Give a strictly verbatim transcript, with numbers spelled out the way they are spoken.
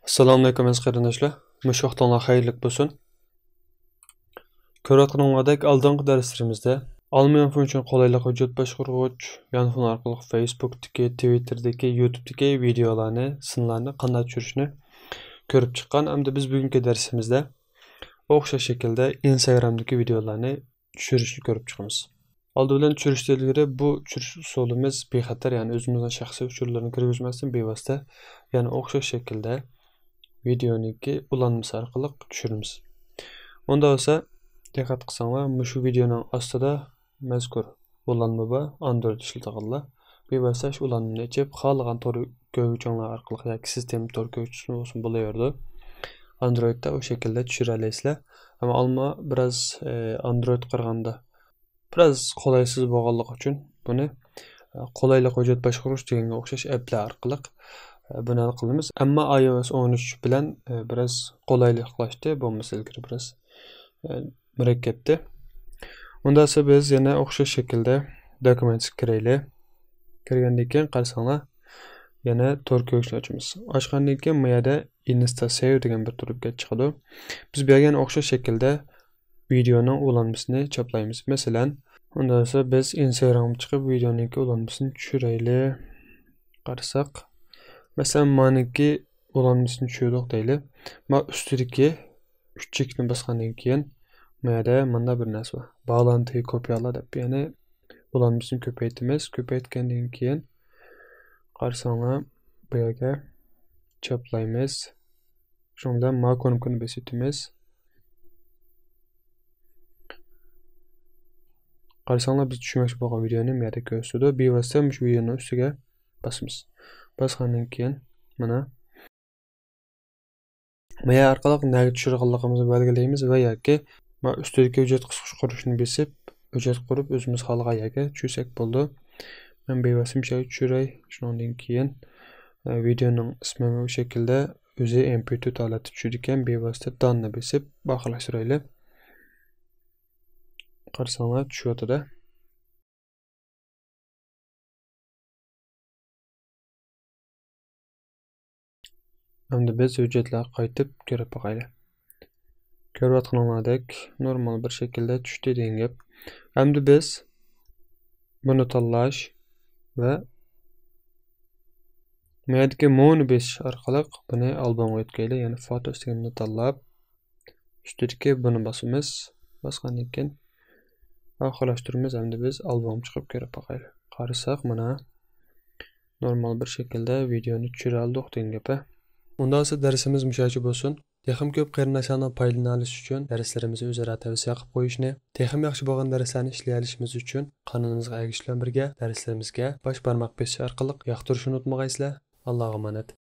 ئەسسالامۇئەلەيكۇم ئەزىز قېرىنداشلار. مۇشۇ ۋاقتىڭلار خەيرلىك بولسۇن. كۆرۈۋاتقىنىڭلاردەك ئالدىنقى دەرسلىرىمىزدە ئالما يانفون ئۈچۈن قولايلىق ھۆججەت باشقۇرغۇچ، يانفون ئارقىلىق فېيسبۇكتىكى، تىۋىتتېردىكى، يۇتۇبتىكى ۋىدېئولارنى، سىنلارنى قانداق چۈشۈرۈشنى كۆرۈپ چىققان. ئەمدى بىز بۈگۈنكى دەرسىمىزدە ئوخشاش شەكىلدە ئىنستاگرامدىكى ۋىدېئولارنى چۈشۈرۈشنى كۆرۈپ چىقىمىز. ئالدى بىلەن چۈشۈرۈشتىن ئىلگىرى بۇ چۈشۈرۈش ئۇسۇلىمىز بىخەتەر، يەنى ئۆزىمىزنىڭ شەخسىي ئۇچۇرلىرىنى كىرگۈزمەستىن بىۋاسىتە، يەنى ئوخشاش شەكىلدە ۋىدېئونىڭكى ئۇلانمىسى ئارقىلىق چۈشۈرىمىز. ئۇنداق بولسا، دىققەت قىلساڭلار، مۇشۇ ۋىدېئونىڭ ئاستىدا مەزكۇر ئۇلانما بار، ئاندرويد ئىشلىتىدىغانلار بىۋاسىتە شۇ ئۇلانمىنى ئېچىپ، خالىغان تور كۆرگۈچىڭلار ئارقىلىق ياكى سىستېما تور كۆرگۈچىسى بولسۇن بولۇۋېرىدۇ. ئاندرويدتا ئۇ شەكىلدە چۈشۈرەلەيسىلەر. ئەمما ئالما بىراز، ئى، ئاندرويدقا قارىغاندا بىراز قولايسىز بولغانلىقى ئۈچۈن بۇنى، ئى، قولايلىق ھۆججەت باشقۇرۇش دېگەنگە ئوخشاش ئەپلەر ئارقىلىق، ئى، بۇنى ھەل قىلىمىز. ئەمما iOS ئون ئۈچ بىلەن، ئى، بىراز قولايلىقلاشتى، بولمىسا ئىلگىرى بىراز، ئى، مۇرەككەپتى. ئۇنداقسا بىز يەنە ئوخشاش شەكىلدە دوكۇمېنتسكا كىرەيلى. كىرگەندىن كېيىن قارىساڭلار، يەنە تور كۆرگۈچنى ئاچىمىز. ئاچقاندىن كېيىن، بۇ يەردە ئىنستا سېيۋ دېگەن بىر تۈرگە چىقىدۇ. بىز بۇ يەرگە يەنە ئوخشاش شەكىلدە ۋىدېئونىڭ ئۇلانمىسىنى چاپلايمىز. مەسىلەن، ئۇنداق بولسا بىز ئىنستاگرامغا چىقىپ ۋىدېئونىڭكى ئۇلانمىسىنى چۈشۈرەيلى. قارىساق، مەسىلەن، مانىڭكى ئۇلانمىسىنى چۈشۈردۇق دەيلى. ما ئۈستىدىكى ئۈچ چېكىتنى باسقاندىن كېيىن، ما يەردە مانداق بىر نەرسە بار. باغلانتى كوپىيالا دەپ، يەنى ئۇلانمىسىنى كۆپەيتىمىز. كۆپەيتكەندىن كېيىن، قارىساڭلار، بۇ يەرگە چاپلايمىز. شۇنىڭ بىلەن ما كۇنۇپكىنى بېسىۋېتىمىز. قارىساڭلار، بىز چۈشۈرمەكچى بولغان ۋىدېئونى ما يەردە كۆرسىتىدۇ. بىۋاسىتە مۇشۇ ۋىدېئونىڭ ئۈستىگە باسىمىز. باسقاندىن كېيىن، مانا، ما يەر ئارقىلىق نەگە چۈشۈرىدىغانلىقىمىزنى بەلگىلەيمىز ۋە ياكى ما ئۈستىدىكى ھۆججەت قۇرۇشنى بېسىپ، ھۆججەت قۇرۇپ، ئۆزىمىز خالىغان يەرگە چۈشۈرسەك بولىدۇ. مەن بىۋاسىتە مۇشۇ يەرگە چۈشۈرەي. شۇنىڭدىن كېيىن، ئە، ۋىدېئونىڭ ئىسمىمۇ بۇ شەكىلدە ئۆزى ئېم پى تۆت ھالەتتە چۈشىدىكەن. بىۋاسىتە داننى بېسىپ، ئاخىرلاشتۇرايلى. قارىساڭلار، چۈشۈۋاتىدۇ. ئەمدى بىز ھۆججەتلەرگە قايتىپ كۆرۈپ باقايلى. كۆرۈۋاتقىنىڭلاردەك نورمال بىر شەكىلدە چۈشتى دېگەن گەپ. ئەمدى بىز بۇنى تاللاش ۋە ما يەردىكى مونى بېسىش ئارقىلىق بۇنى ئالبومغا يۆتكەيلى. يەنى فوتوس دېگەننى تاللاپ، ئۈستىدىكى بۇنى باسىمىز. باسقاندىن كېيىن ئاخىرلاشتۇرىمىز. ئەمدى بىز ئالبومغا چىقىپ كۆرۈپ باقايلى. قارىساق، مانا، نورمال بىر شەكىلدە ۋىدېئونى چۈشۈرەلىدۇق دېگەن گەپ. ئۇنداقسا دەرسىمىز مۇشۇ يەرچە بولسۇن. تېخىمۇ كۆپ قېرىنداشلارنىڭ پايدىلىنالىشى ئۈچۈن دەرسلىرىمىزنى ئۆزئارا تەۋسىيە قىلىپ قويۇشنى، تېخىمۇ ياخشى بولغان دەرسلەرنى ئىشلىيەلىشىمىز ئۈچۈن قانىلىمىزغا ئەگىشىش بىلەن بىرگە دەرسلىرىمىزگە باش بارماق بېسىش ئارقىلىق ياقتۇرۇشنى ئۇنتۇمىغايسىلەر. ئاللاغا ئامانەت.